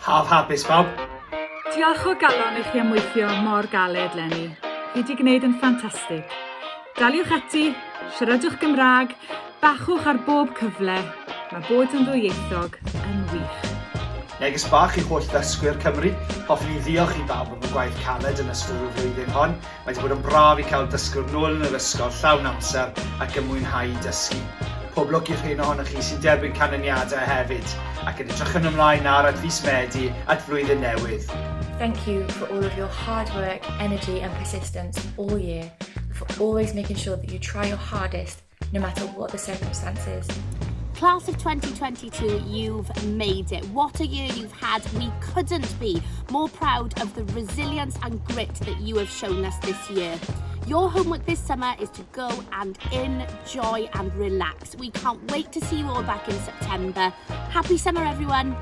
Haf hapus pawb! Diolch o galon i chi am weithio mor galed 'leni. Chi 'di gwneud yn ffantastig. Daliwch ati, siaradwch Gymraeg, bachwch ar bob cyfle, mae bod yn ddwyieithog yn wych. Neges bach i holl ddysgwyr Cymru, hoffwn i ddiolch i bawb am y gwaith caled yn ystod y flwyddyn hon. Mae wedi bod yn braf i cael dysgwr nôl yn yr ysgol llawn amser ac yn mwynhau dysgu. Pob lwc i'r rhein ohonoch chi sy'n derbyn canlyniadau hefyd, ac yn edrychwn ymlaen nawr at fis Medi at flwyddyn newydd. Thank you for all of your hard work, energy and persistence all year, and for always making sure that you try your hardest no matter what the circumstances. Class of 2022, you've made it. What a year you've had. We couldn't be more proud of the resilience and grit that you have shown us this year. Your homework this summer is to go and enjoy and relax. We can't wait to see you all back in September. Happy summer, everyone.